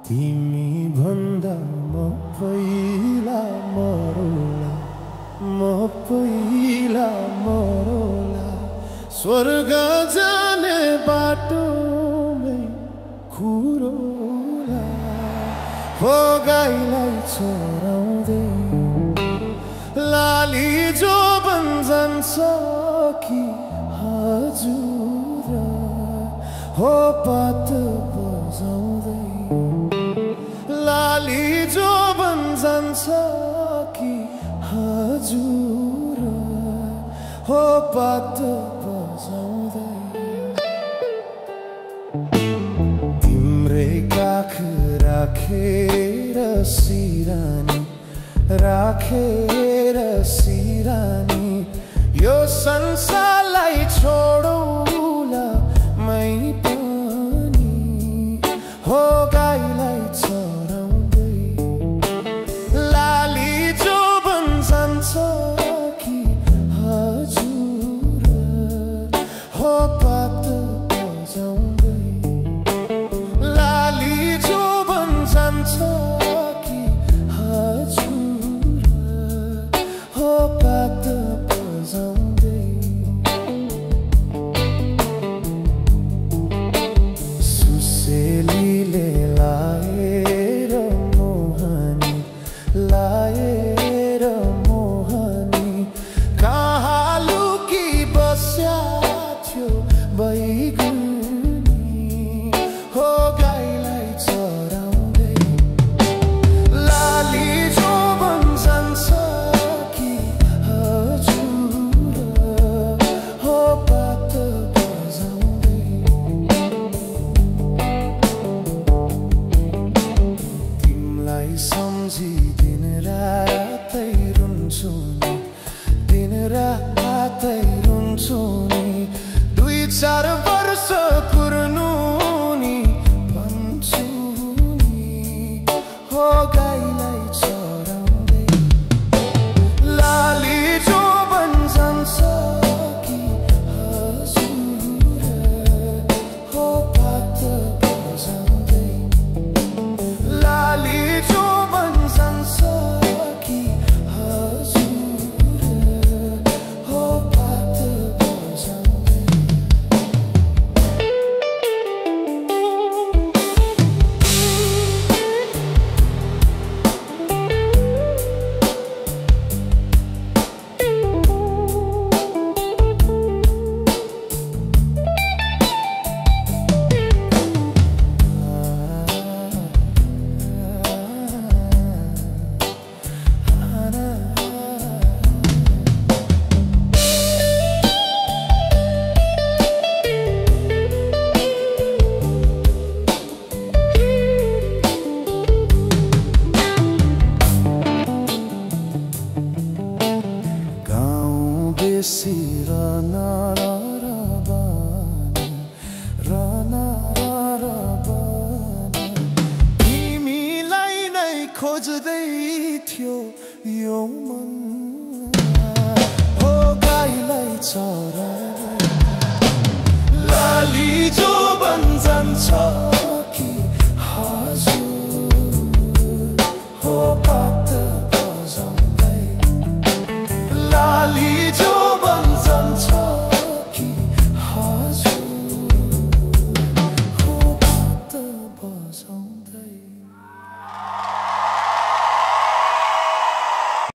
तिमी भन्दा म पहिला मरौला म पहिला मरौला स्वर्ग जाने बाटोमै खुरौला हो गाईलाई चराउँदै लाली जो जान्छ कि हजुर हो पात बजाउँदै लाली जो जान्छ कि हजुर हो पात बजाउँदै तिम्रै काख राखेर सिरानी राखेर सिरानी यो संसारलाई छोडौला मै पनि हो गाईलाई चराउँदै लाली जो जान्छ कि हजुर हो पात बजाउँदै लाली जो जान्छ कि हजुर हो पात बजाउँदै सुसेलीले लाएर मोहनी कहाँ लुकी बस्या थियो बैगुनी हो गाईलाई चराउँदै लाली जो जान्छ कि हजुर हो पात बजाउँदै तिमीलाई सम्झी दिन रातै रुन्छु नि दिन रातै रुन्छु नि 2-4 वर्ष कुर्नु नि भन्छु नि हो गाईलाई चराउँदै लाली जो जान्छ कि हजुर हो पात बजाउँदै लाली जो जान्छ कि हजुर हो पात बजाउँदै तिमीलाई नै खोज्दै थियो यो मन हो गाईलाई चरा